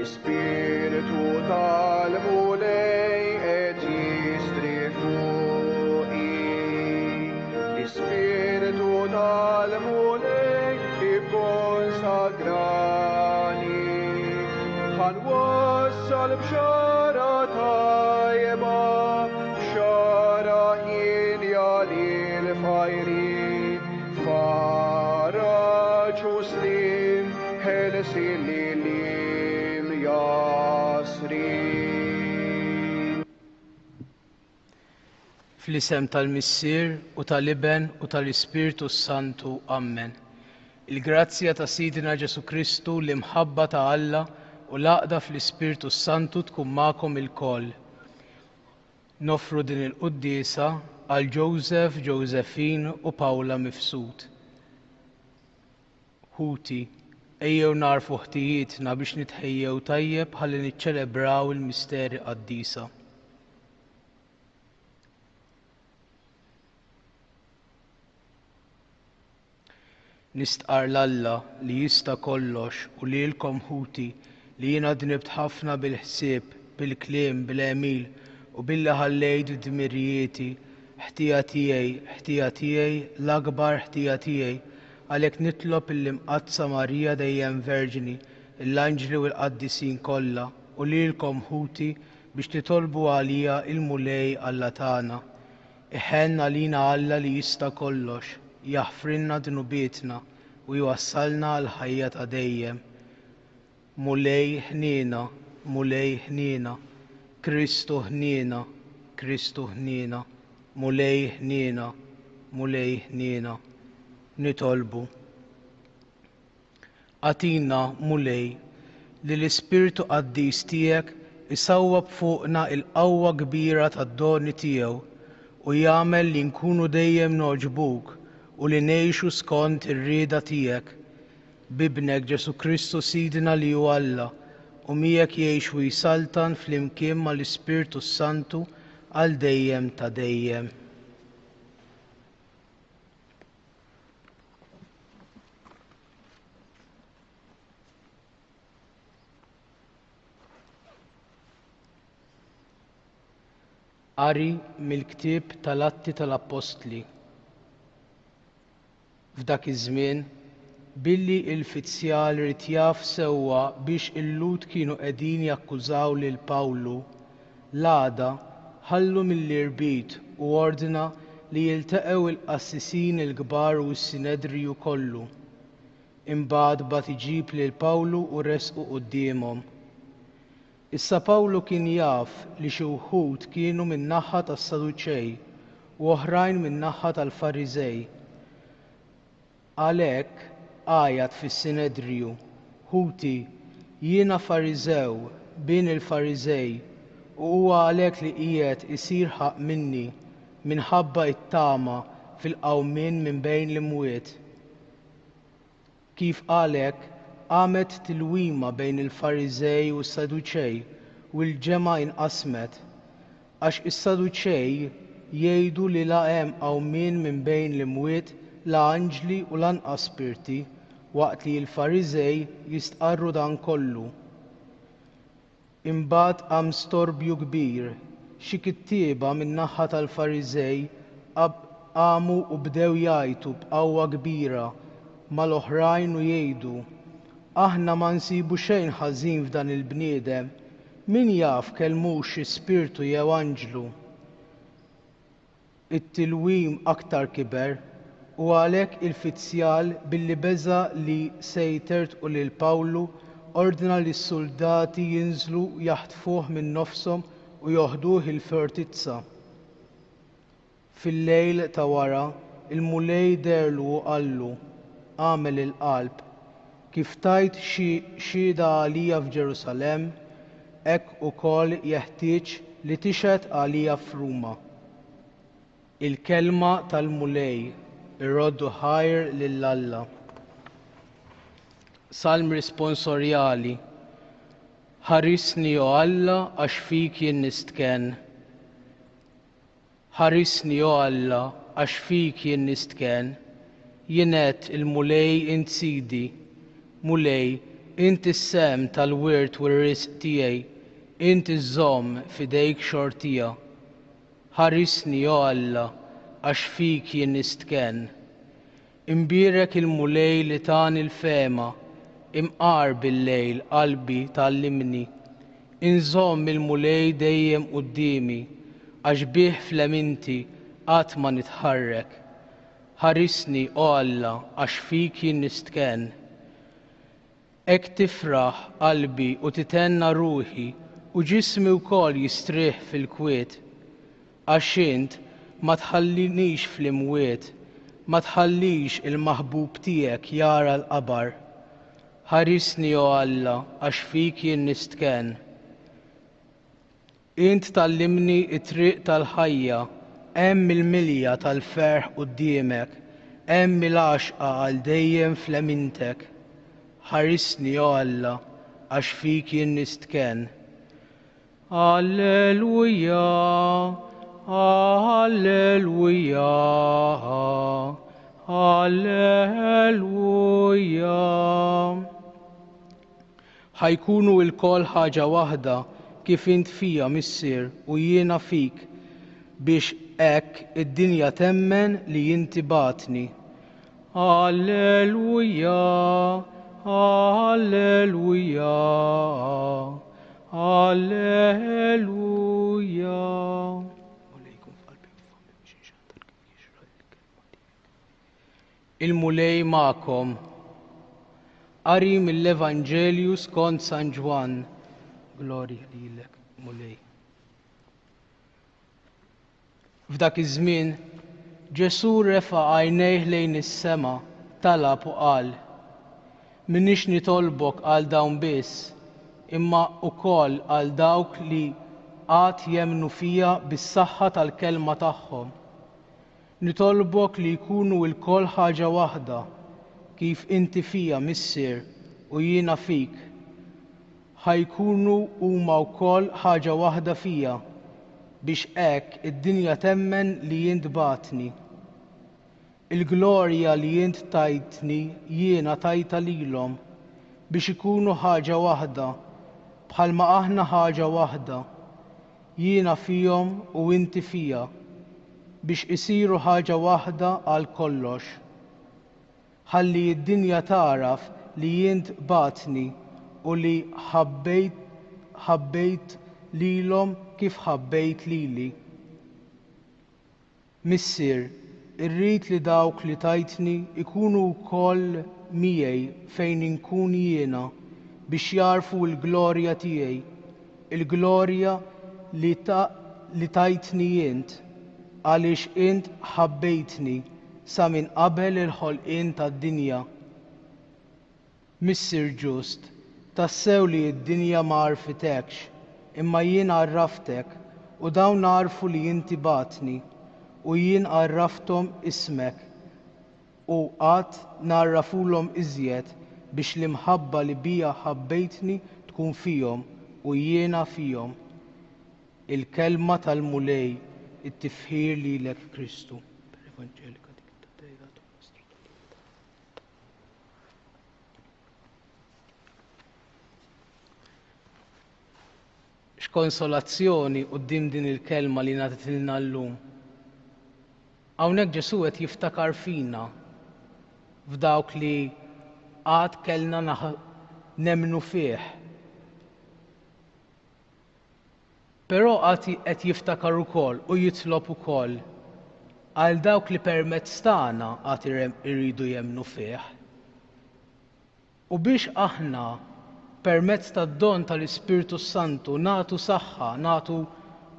L-Ispirtu tal-Mulej qed jistri fuqi. L-Ispirtu tal-Mulej ikkonsagrani. Ħa nwassal bxara tajba, bxara hienja lill-fqajrin, faraġ u sliem, ħelsien lill-imjassrin. Fl-isem tal-Missier, u tal-Iben, u tal-Ispirtu s-Santu. Ammen. Il-grazzja ta' Sidna Ġesù Kristu, l-imħabba ta' Alla, u l-għaqda fl-Ispirtu s-Santu tkun magħkom ilkoll. Noffru din il-quddiesa għal Joseph, Josephine u Paula Mifsud. Ħuti, ejjew nagħrfu ħtijietna biex nitħejjew tajjeb ħalli niċċelebraw il-misteri qaddisa. Nistqarr 'l Alla li jista' kollox u lilkom ħuti li jiena dnibt ħafna bil-ħsieb, bil-kliem, bl-għemil u billi ħallejt dmirijieti, ħtija tiegħi, ħtija tiegħi, l-akbar ħtija tiegħi. Għalhekk nitlob lill-Imqaddsa Marija dejjem Verġni, l-anġli u l-qaddisin kollha, u lilkom ħuti biex titolbu għalija il-Mulej Alla tagħna. Iħenn għalina Alla li jista' kollox, jaħfrilna dnubietna u jwassalna għall-ħajja ta' dejjem. Mulej ħniena, Mulej ħniena, Kristu ħniena, Kristu ħniena, Mulej ħniena, Mulej ħniena. Nitolbu. Agħtina, Mulej, li l-Ispirtu Qaddis tiegħek isawwab fuqna l-qawwa kbira tad-doni tiegħu u jagħmel li nkunu dejjem nogħġbuk u li ngħixu skont ir-rieda tiegħek. B'Ibnek Ġesù Kristu Sidna li hu Alla, u miegħek jgħix u jsaltan flimkien mal-Ispirtu s-Santu għal dejjem ta' dejjem. Qari mill-ktieb tal-Atti tal-Appostli. F'dak iż-żmien, billi l-fizzjal ried jaf sewwa biex il-Lhud kienu qegħdin jakkużaw lil Pawlu, l-għada ħallu mill-irbit u ordna li jiltaqgħu l-qassisin il-kbar u s-Sinedriju kollu. Imbagħad bagħat iġib lil Pawlu u ressqu quddiemhom. Issa Pawlu kien jaf li xi wħud kienu min-naħa tas-Saduċej u oħrajn min-naħa tal-Fariżej. Għalhekk, għajat fis-Sinedriju, Ħuti, jiena Fariżew, bin il-Fariżej, u huwa għalhekk li qiegħed isir ħaqq minni, minħabba t-tama fil-qawmien minn bejn l-imwiet. Kif qal hekk, qamet tilwima bejn il-Fariżej u s-Saduċej, u l-ġemgħa inqasmet. Għax is-Saduċej jgħidu li la hemm qawmien minn bejn l-imwiet, la anġli u lanqas spirti, waqt li l-Fariżej jistqarru dan kollu. Imbagħad qam storbju kbir, xi kittieba min-naħa tal-Fariżej qamu u bdew jgħajtu b'qawwa kbira mal-oħrajn u jgħidu, Aħna ma nsibu xejn ħażin f'dan il-bniedem, Min jaf kellmux xi spirtu jew anġlu? It-tilwim aktar kiber, u għalhekk il-fizzjal, billi beża' li se jtertqu lil Pawlu, ordna li s-suldati jinżlu jaħtfuh minn nofshom u joħduh il-fortizza. Fil-lejl ta' wara, il-Mulej deherlu u qallu, Agħmel il-qalb. Kif tajt xi xhieda għalija f'Ġerusalemm, hekk ukoll jeħtieġ li tixhed għalija f'Ruma. Il-Kelma tal-Mulej, Irroddu ħajr lil Alla. Salm Risponsorjali, Ħarisni, o Alla, għax fik jien nistkenn. Ħarisni, o Alla, għax fik jien nistkenn. Jien għedt, Il-Mulej int Sidi. Mulej, int is-sehem tal-wirt u r-risq tiegħi, int iżżomm f'idejk xortija. Ħarisni, o Alla, għax fik jien nistkenn. Imbierek il-Mulej li tani l-fehma, imqar bil-lejl qalbi tgħallimni. Inżomm il-Mulej dejjem quddiemi, għax bih f'leminti qatt ma nitħarrek. Ħarisni, o Alla, għax fik jien nistkenn. Hekk tifraħ qalbi u tithenna ruħi, u ġismi wkoll jistrieħ fil-kwiet. Għax int ma tħallinix fl-imwiet, ma tħallix il-maħbub tiegħek jara l-qabar. Ħarisni, o Alla, għax fik jien nistkenn. Int tgħallimni t-triq tal-ħajja, hemm il-milja tal-ferħ quddiemek, hemm il-għaxqa għal dejjem f'lemintek. Ħarisni, o Alla, għax fik jien nistkenn. Alleluja, Alleluja, Alleluja. Ħa jkunu ilkoll ħaġa waħda, kif int fija, Missier, u jiena fik, biex hekk id-dinja temmen li inti bgħattni. Alleluja, Alleluja, Alleluja. Il-Mulej magħkom. Qari mill-Evanġelju skont San Ġwann. Glorja lilek, Mulej. F'dak iż-żmien, Ġesù refa' għajnejh lejn is-sema, talab u qal, M'iniex nitolbok għal dawn biss, imma wkoll għal dawk li għad jemmnu fija bis-saħħa tal-kelma tagħhom. Nitolbok li jkunu lkoll ħaġa waħda, kif inti fija, Missier, u jiena fik. Ħa jkunu huma wkoll ħaġa waħda fija, biex hekk id-dinja temmen li int bgħattni. Il-glorja li int tajtni jiena tajtha lilhom, biex ikunu ħaġa waħda, bħalma aħna ħaġa waħda. Jiena fihom u inti fija, biex isiru ħaġa waħda għal kollox. Ħalli d-dinja tagħraf li int bgħattni u li ħabbejt ħabbejt lilhom kif ħabbejt lili. Missier, irrid li dawk li tajtni jkunu wkoll miegħi fejn inkun jiena biex jagħrfu l-glorja tiegħi, il-glorja li li tajtni int, għaliex int ħabbejtni sa minn qabel il-ħolqien tad-dinja. Missier ġust, tassew li d-dinja ma għarfitekx, imma jien għarraftek, u dawn għarfu li inti bgħattni, u jien għarrafthom ismek, u għad ngħarrafulhom iżjed, biex l-imħabba li biha ħabbejtni tkun fihom u jiena fihom. Il-Kelma tal-Mulej, it-tifħir lilek Kristu. X'konsolazzjoni quddiem din il-kelma li ngħatatilna llum. Hawnhekk Ġesù qed jiftakar fina f'dawk li għad kellna nemmnu fih. Però għad qed jiftakar ukoll u jitlob ukoll għal dawk li permezz tagħna għad iridu jemmnu fih. U biex aħna permezz tad-don tal-Ispirtu s-Santu nagħtu saħħa, nagħtu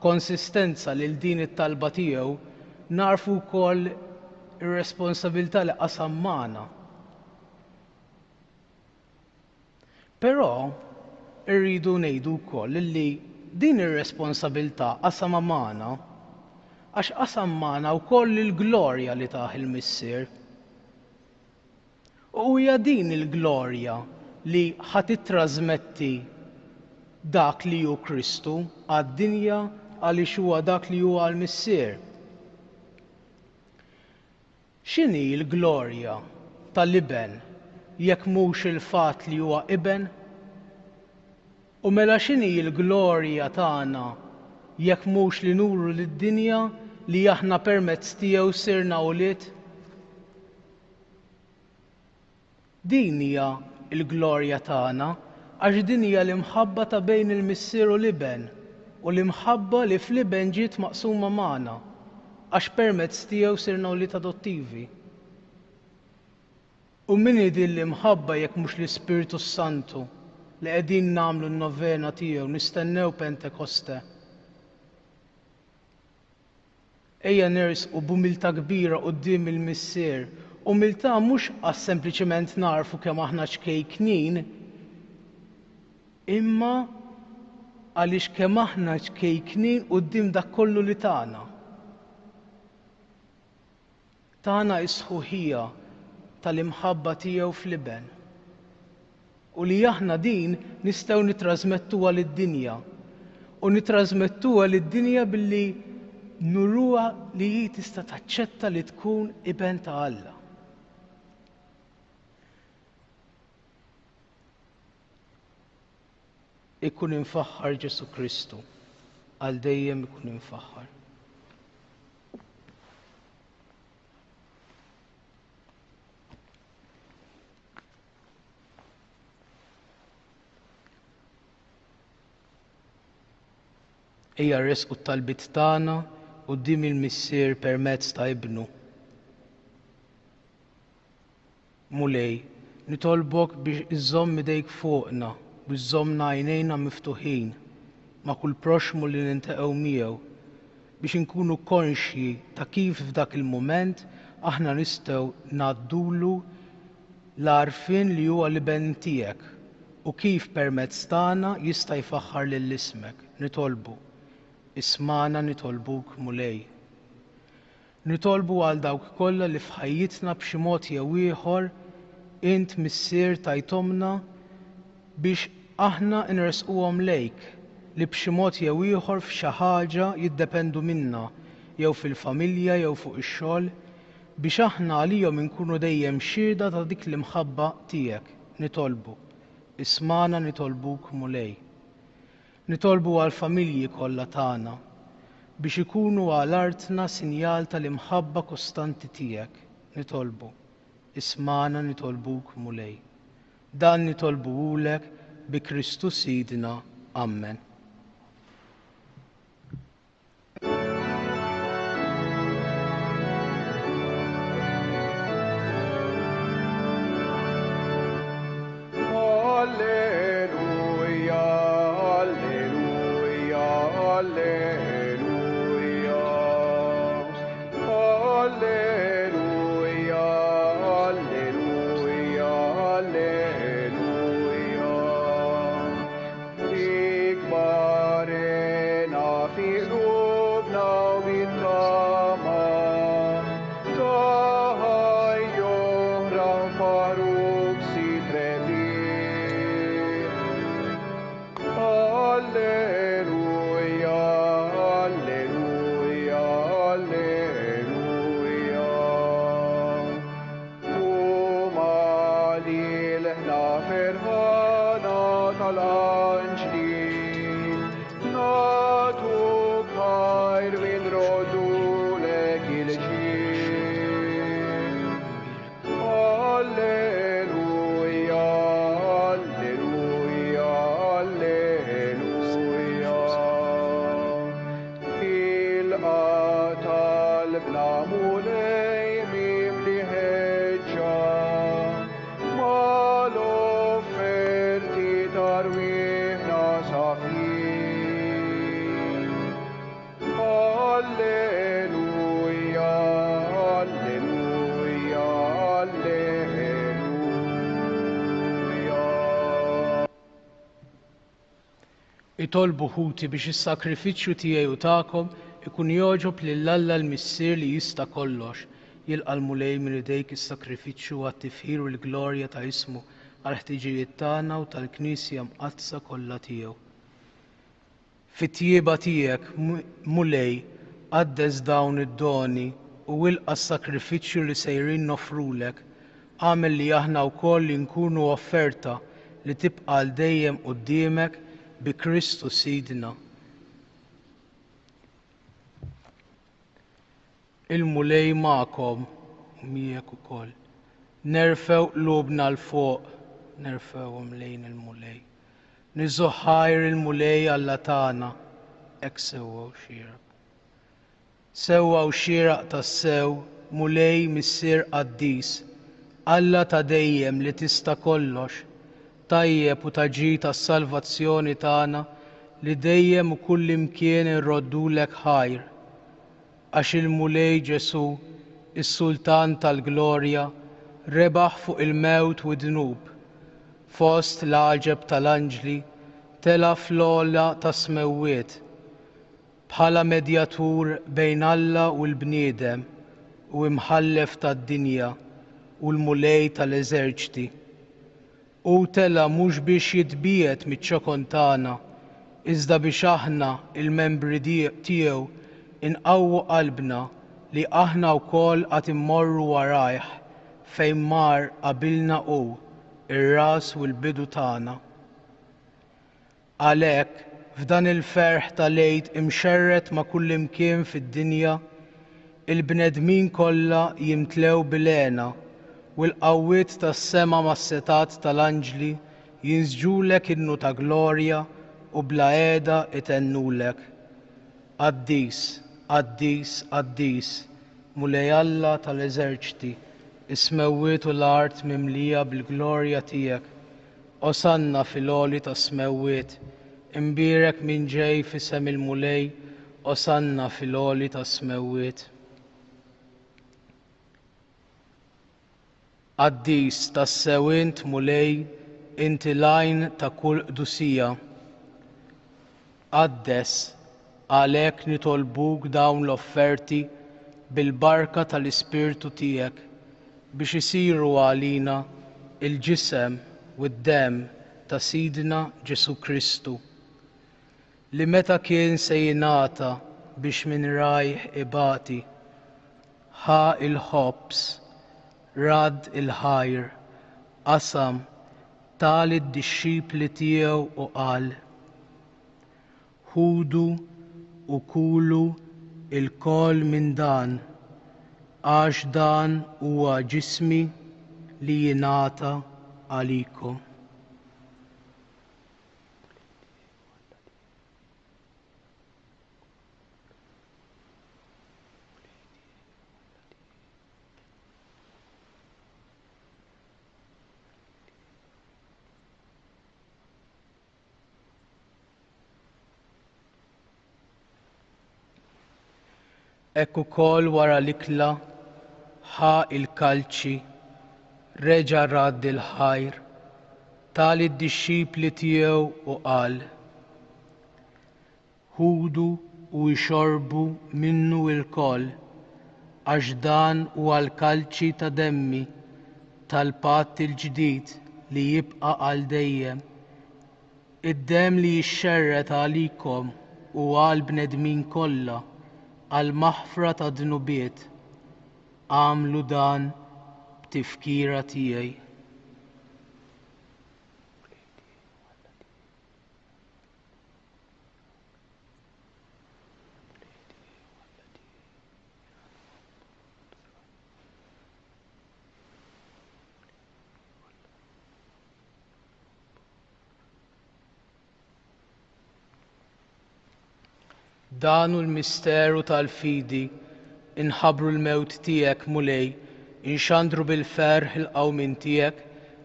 konsistenza lil din it-talba tiegħu, nagħrfu wkoll ir-responsabilità li qasam magħna. Però rridu ngħidu wkoll li din ir-responsabilità qasamha magħna għax qasam magħna wkoll il-glorja li tah il-Missier. U hija din il-glorja li ħa tittrażmetti dak li hu Kristu għad-dinja għaliex huwa dak li hu għall-Missier. X'inhi l-glorja tal-Iben? jekk mhux il-fatt li huwa iben? U mela x'inhi l-glorja tagħna jekk mhux li nuru lid-dinja li aħna permezz tiegħu sirna ulied? Din hija l-glorja tagħna għax din hija l-imħabba ta' bejn il-Missier u l-Iben u l-imħabba li fl-Iben ġiet maqsuma magħna għax permezz tiegħu sirna wlied adottivi. U min hi din l-imħabba jekk mhux l-Ispirtu s-Santu li qegħdin nagħmlu n-novena tiegħu nistennew Pentekoste? Ejja nersqu b'umiltà kbira quddiem il-Missier, umiltà mhux għax sempliċement nagħrfu kemm aħna ċkejknin, imma għaliex kemm aħna ċkejknin quddiem dak kollu li tana. Tana s-sħuħija tal-imħabba tiegħu fl-Iben. U li aħna din nistgħu nittrażmettuha lid-dinja. U nittrażmettuha lid-dinja billi nuruha li hi tista' taċċetta li tkun iben ta' Alla. Ikun imfaħħar Ġesù Kristu, għal dejjem ikun imfaħħar. Ejja rresqu t-talbiet tagħna quddiem il-Missier permezz ta' Ibnu. Mulej, nitolbok biex iżżomm idejk fuqna u żżommna għajnejna miftuħin ma' kull proxxmu li niltaqgħu miegħu biex inkunu konxji ta' kif f'dak il-mument aħna nistgħu ngħaddulu l-għarfien li huwa l-Iben tiegħek u kif permezz tagħna jista' jfaħħar lil ismek. Nitolbu. Ismagħna nitolbuk, Mulej. Nitolbu għal dawk kollha li f'ħajjitna b'xi mod jew ieħor int Missier tajthomlna biex aħna nressquhom lejk, li b'xi mod jew ieħor f'xi ħaġa jiddependu minna, jew fil-familja jew fuq ix-xogħol, biex aħna għalihom inkunu dejjem xhieda ta' dik l-imħabba tiegħek. Nitolbu. Ismagħna nitolbuk Mulej. Nitolbu għall-familji kollha tagħna, biex ikunu għal artna sinjal tal-imħabba kostanti tiegħek, nitolbu. Ismagħna nitolbuk, Mulej. Dan nitolbuhulek bi Kristu Sidna. Ammen. Alleluja, alleluja, alleluja. Alleluja, alleluja, alleluja. Ikbarena fi qlubna u bit-tama ta' ħajja oħra nfaħruk Sid rebbieħ. Alleluja, alleluja, alleluja. Qum għalilna ferħana tal-anġli, nagħtuk ħajr u nroddulek il-ġieħ. Alleluja, alleluja, alleluja. Ilqa' talbna Mulej mimli ħeġġa, mal-offerti ta' rwieħna safjin. Alleluja, alleluja, alleluja. Itolbu ħuti biex is-sagrifiċċju tiegħi u tagħkom ikun jogħġob lil Alla l-Missier li jista' kollox. Jilqa' l-Mulej minn idejk is-sagrifiċċju għat-tifħir u l-glorja ta' ismu, għall-ħtiġijiet tagħna u tal-Knisja mqaddsa kollha tiegħu. Fit-tjieba tiegħek, Mulej, qaddes dawn id-doni u ilqa' s-sagrifiċċju li sejrin noffrulek. Agħmel li aħna wkoll inkunu offerta li tibqa' għal dejjem quddiemek bi Kristu Sidna. Il-Mulej magħkom u miegħek ukoll. Nerfgħu qlubna 'l fuq, nerfgħuhom lejn il-Mulej. Niżżu ħajr il-Mulej Alla tagħna, hekk sewwa u xieraq. Sewwa u xieraq tassew, Mulej Missier qaddis, Alla ta' dejjem li tista' kollox, tajjeb u ta' ġid għas-salvazzjoni tagħna li dejjem u kullimkien inroddulek ħajr. Għax il-Mulej Ġesù, is-Sultan tal-glorja, rebaħ fuq il-mewt u d-dnub. Fost l-għaġeb tal-anġli, tela' fl-ogħla tas-smewwiet, bħala medjatur bejn Alla u l-bniedem u Imħallef tad-dinja u l-Mulej tal-eżerċti. Hu tela' mhux biex jitbiegħed miċ-ċokon tagħna, iżda biex aħna, il-membri tiegħu, inqawwu qalbna li aħna wkoll għad immorru warajh fejn mar qabilna hu, ir-ras u l-bidu tagħna. Għalhekk, f'dan il-ferħ tal-Għid imxerred ma' kullimkien fid-dinja, il-bnedmin kollha jimtlew bil-hena, u l-qawwiet tas-sema mas-setgħat tal-anġli jinsġulek innu ta' glorja u bla heda itennulek, Qaddis, qaddis, qaddis, Mulej Alla tal-eżerċti, is-smewwiet u l-art mimlija bil-glorja tiegħek. Osanna fil-għoli tas-smewwiet, imbierek min ġej f'isem il-Mulej, Osanna fil-għoli tas-smewwiet. Qaddis tassew int, Mulej, inti l-għajn ta' kull qdusija. Qaddes, għalhekk nitolbuk dawn l-offerti bil-barka tal-Ispirtu tiegħek, biex isiru għalina l-ġisem u d-demm ta' Sidna Ġesù Kristu, li meta kien se jingħata biex minn rajh ibati, ħa l-ħobż, radd il-ħajr, qasam, ta lid-dixxipli tiegħu u qal, Ħudu u kulu lkoll minn dan, għax dan huwa ġismi li jingħata għalikom. Hekk ukoll wara l-ikla ħa l-kalċi, reġa' radd il-ħajr, ta lid-dixxipli tiegħu u qal, Ħudu u ixorbu minnu lkoll, għax dan huwa l-kalċi ta' demmi, tal-patt il-ġdid li jibqa' għal dejjem. Id-demm li jixxerred għalikom u għall-bnedmin kollha għall-maħfra tad-dnubiet. Agħmlu dan b'tifkira tiegħi. Dan hu l-misteru tal-fidi, inħabbru l-mewt tiegħek, Mulej, inxandru bil-ferħ il-qawmien tiegħek,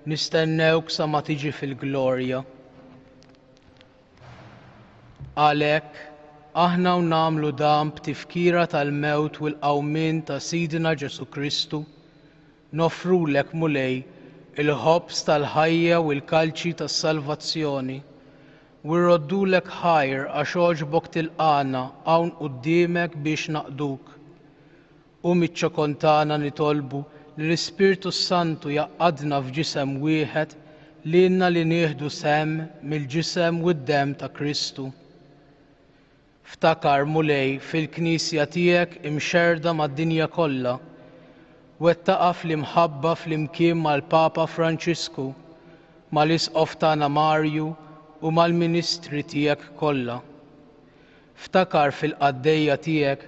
nistennewk sa ma tiġi fil-glorja. Għalhekk, aħna u nagħmlu dan b'tifkira tal-mewt u l-qawmien ta' Sidna Ġesù Kristu, Noffrulek, Mulej, il-ħobż tal-ħajja u l-kalċi tas-salvazzjoni, u rroddulek ħajr għax għoġbok tilqagħna hawn quddiemek biex naqduk. U miċ-ċokon tagħna nitolbu li l-Ispirtu s-Santu jgħaqqadna f'ġisem wieħed lilna li nieħdu sehem mill-ġisem u d-demm ta' Kristu. Ftakar, Mulej, fil-Knisja tiegħek imxerrda mad-dinja kollha. Wettaqha fl-imħabba flimkien mal-Papa Franġisku, mal-Isqof tagħna Marju u mal-ministri tiegħek kollha. Ftakar fil-qaddejja tiegħek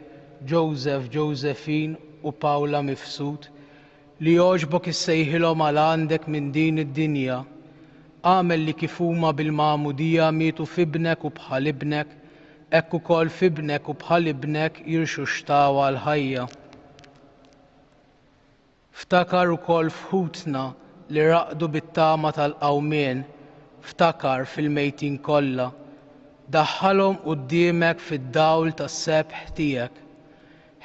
Joseph, Josephine u Paula Mifsud li għoġbok issejħilhom għal għandek minn din id-dinja. Agħmel li kif huma bil-magħmudija mietu f'Ibnek u bħal Ibnek, hekk ukoll f'Ibnek u bħal Ibnek jirxuxtaw għall-ħajja. Ftakar ukoll f'ħutna li raqdu bit-tama tal-qawmien, ftakar fil-mejtin kollha. Daħħalhom quddiemek fid-dawl tas-sebħ tiegħek.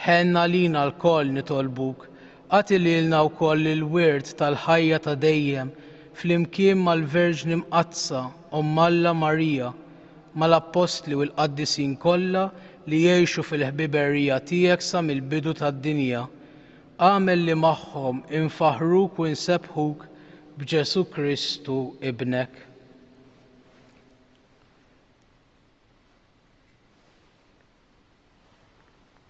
Ħenn għalina lkoll nitolbuk, agħti lilna wkoll il-wirt tal-ħajja ta' dejjem flimkien mal-Verġni Mqaddsa, Omm Alla Marija, mal-Appostli u l-qaddisin kollha li jgħixu fil-ħbiberija tiegħek sa mill-bidu tad-dinja. Agħmel li magħhom infaħħruk u nsebbħuk b'Ġesù Kristu Ibnek.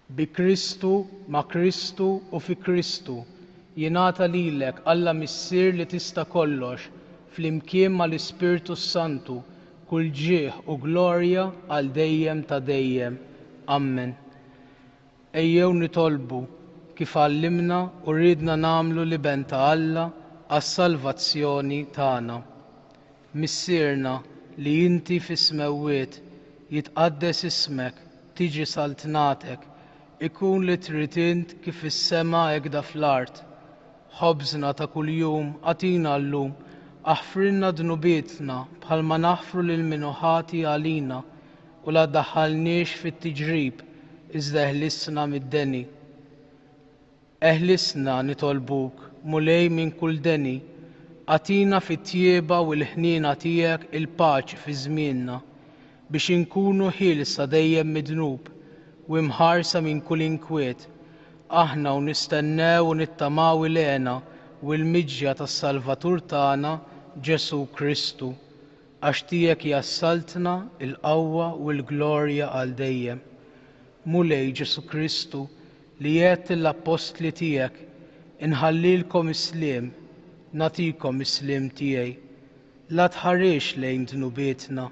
Bi Kristu, ma' Kristu u fi Kristu, jingħata lilek, Alla Missier li tista' kollox, flimkien mal-Ispirtu s-Santu, kull ġieħ u glorja għal dejjem ta' dejjem. Ammen. Ejjew nitolbu, kif għallimna u riedna nagħmlu l-Iben ta' Alla għas-salvazzjoni tagħna. Missierna li inti fis-smewwiet, jitqaddes ismek, tiġi saltnatek, ikun li trid int kif fis-sema hekda fl-art. Ħobżna ta' kuljum agħtina llum, aħfrilna dnubietna bħalma naħfru lil min hu ħati għalina, u la ddaħħalniex fit-tiġrib, iżda eħlisna mid-deni. Eħlisna, nitolbuk, Mulej minn kull deni, agħtina fit-tjieba u l-ħniena tiegħek il-paċi fi żmienna, biex inkunu ħielsa dejjem mid-dnub u imħarsa minn kull inkwiet, aħna u nistennew u nittamaw il-hena u l-miġja tas-Salvatur tagħna, Ġesù Kristu. Għax tiegħek hija s-saltna, il-qawwa u l-glorja għal dejjem. Mulej Ġesù Kristu, li għedt lill-appostli tiegħek, Inħallilkom is-sliem, nagħtikom is-sliem tiegħi. La tħarisx lejn dnubietna,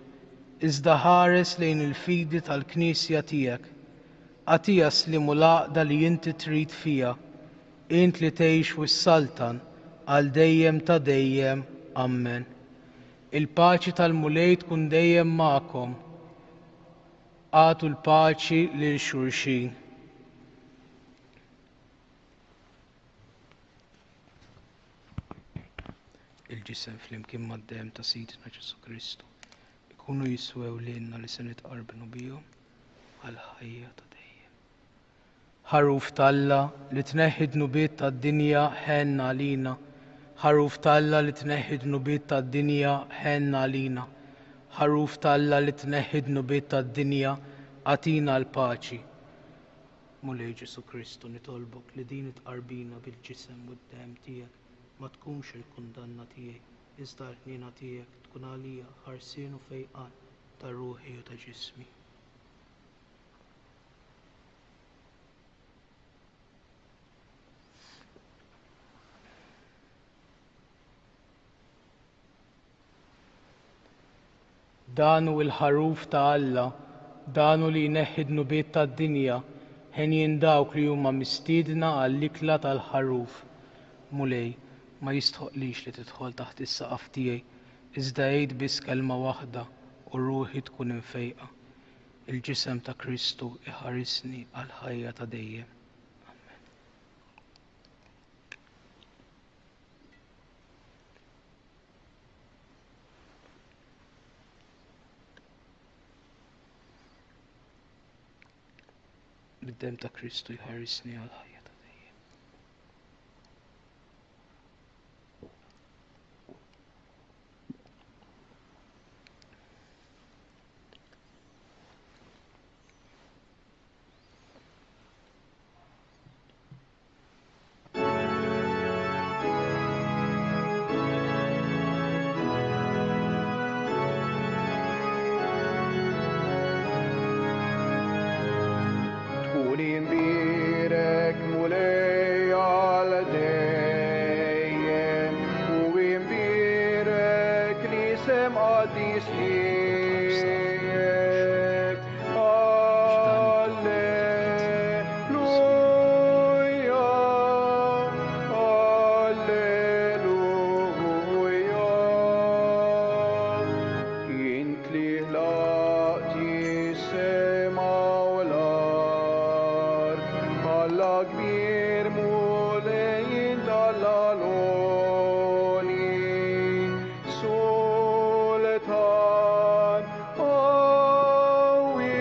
iżda ħares lejn il-fidi tal-Knisja tiegħek. Agħtiha s-sliem u l-għaqda li inti trid fiha, int li tgħix u ssaltan għal dejjem ta' dejjem. Ammen. Il-paċi tal-Mulej tkun dejjem magħkom. Agħtu l-paċi lil xulxin. Il-ġisem flimkien mad-demm ta' Sidna Ġesù Kristu ikunu jiswew lilna li se nitqarbnu bihom għall-ħajja ta' dejjem. Ħaruf t'Alla li tneħħi d-dnubiet tad-dinja ħenn għalina. Ħaruf t'Alla li tneħħi d-dnubiet tad-dinja ħenn għalina. Ħaruf t'Alla li tneħħi d-dnubiet tad-dinja agħtina l-paċi. Mulej Ġesù Kristu nitolbok li din it-tqarbina bil-ġisem u d-demm tiegħek ma tkunx il-kundanna tiegħi iżda l-ħniena tiegħek tkun għalija ħarsien u fejqan ta' ruħi u ta' ġismi. Dan hu l-Ħaruf ta' Alla, dan hu li jneħħi d-dnubiet tad-dinja, henjin dawk li huma mistiedna għall-ikla tal-Ħaruf. Mulej, ma jistħoqqlix li tidħol taħt is-saqaf tiegħi, iżda għid biss kelma waħda u ruħi tkun imfejqa. Il-ġisem ta' Kristu iħarisni għall-ħajja ta' dejjem. Amen. Bid-dem ta' Kristu jħarisni għall-ħajja ta' dejjem. Tkun imbierek. l-isem qaddis tiegħek. Alleluja, Alleluja. Int li ħlaqt is-sema u l-art, Alla kbir Mulej int Alla l-għoli, Sultan qawwi,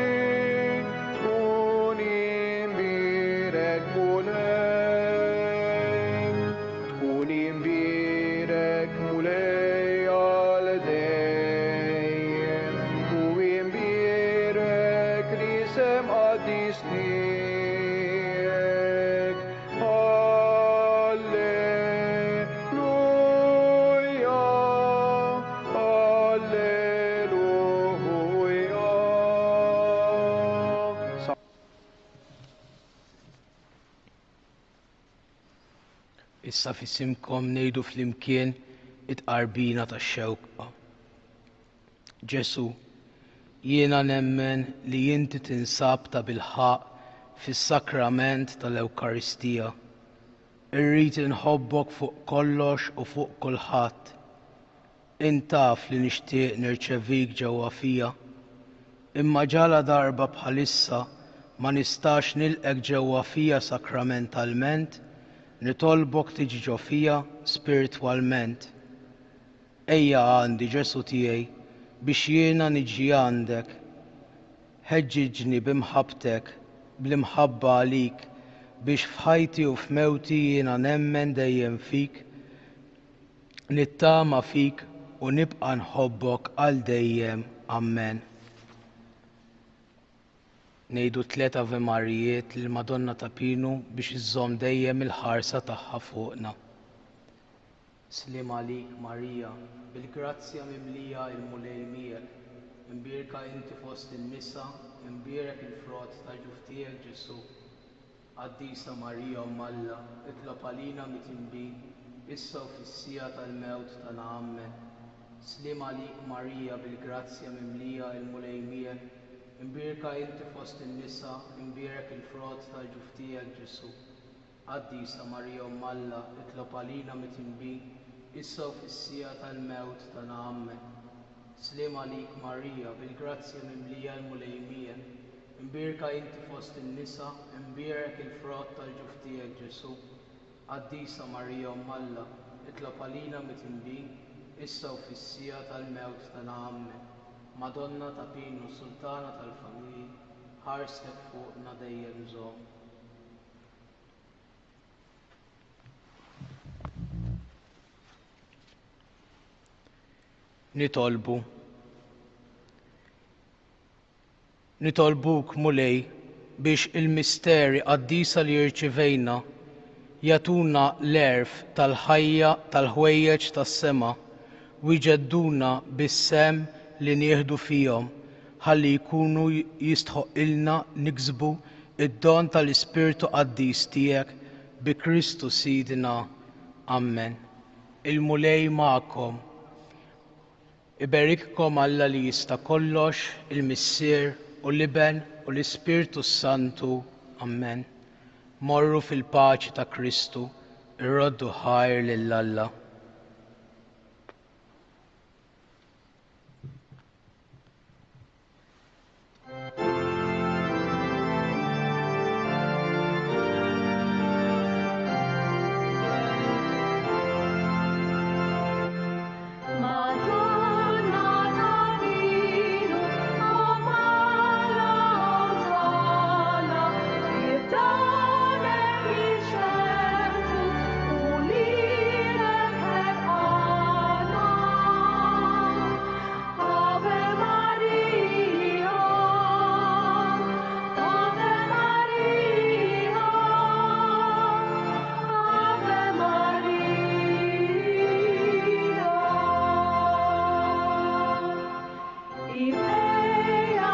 tkun imbierek Mulej, tkun imbierek Mulej għal dejjem, u imbierek l-isem qaddis tiegħek. Alleluja, Alleluja. Issa f'isimkom ngħidu flimkien it-tqarbina tax-xewqa. Ġesù, jiena nemmen li inti tinsab tabilħaqq fis-sakrament tal-Ewkaristija. Irrid inħobbok fuq kollox u fuq kulħadd. Int taf li nixtieq nirċevik ġewwa fija. Imma ġala darba bħalissa ma nistax nilqgħek ġewwa fija sakramentalment, nitolbok tiġi ġo fija spiritwalment. Ejja għandi, Ġesù tiegħi, biex jiena niġi għandek. Ħeġġiġni bi mħabbtek, bl-imħabba għalik, biex f'ħajti u f'mewti jiena nemmen dejjem fik, nittama fik u nibqa' nħobbok għal dejjem. Ammen. Ngħidu tlett Ave Marijiet lill-Madonna ta' Pinu biex iżżomm dejjem il-ħarsa tagħha fuqna. Sliem għalik Marija, bil-grazzja mimlija il-Mulej miegħek, imbierka inti fost in-nisa, imbierek il-frott tal-ġuf tiegħek Ġesù. Qaddisa Marija Omm Alla, itlob għalina mitinbin, issa u fis-siegħa tal-mewt tagħna Ammen. Sliem għalik Marija bil-grazzja mimlija il-Mulej miegħek, imbierka inti fost in-nisa, imbierek il-frott tal-ġuf tiegħek Ġesù. Qaddisa Marija Omm Alla, itlob għalina mitinbin, issa u fis-siegħa tal-mewt tagħna Ammen. Sliem għalik Marija, bil-grazzja mimlija l-Mulej miegħek, imbierka inti fost in-nisa, imbierek il-frott tal-ġuf tiegħek Ġesù. Qaddisa Marija Omm Alla, itlob għalina mitinbin, issa u fis-siegħa tal-mewt tagħna Ammen. Madonna ta' Pinu, Sultana tal-familji, ħarstek fuqna dejjem żomm. Nitolbu. Nitolbuk, Mulej, biex il-misteri qaddisa li rċivejna jagħtuna l-għerf tal-ħajja tal-ħwejjeġ tas-sema u jġedduna bis-sehem li nieħdu fihom ħalli jkunu jistħoqqilna niksbu d-don tal-Ispirtu Qaddis tiegħek bi Kristu Sidna. Ammen. Il-Mulej magħkom. Iberikkom Alla li jista' kollox, il-Missier u l-Iben u l-Ispirtu s-Santu. Ammen. Morru fil-paċi ta' Kristu, irroddu ħajr lil Alla.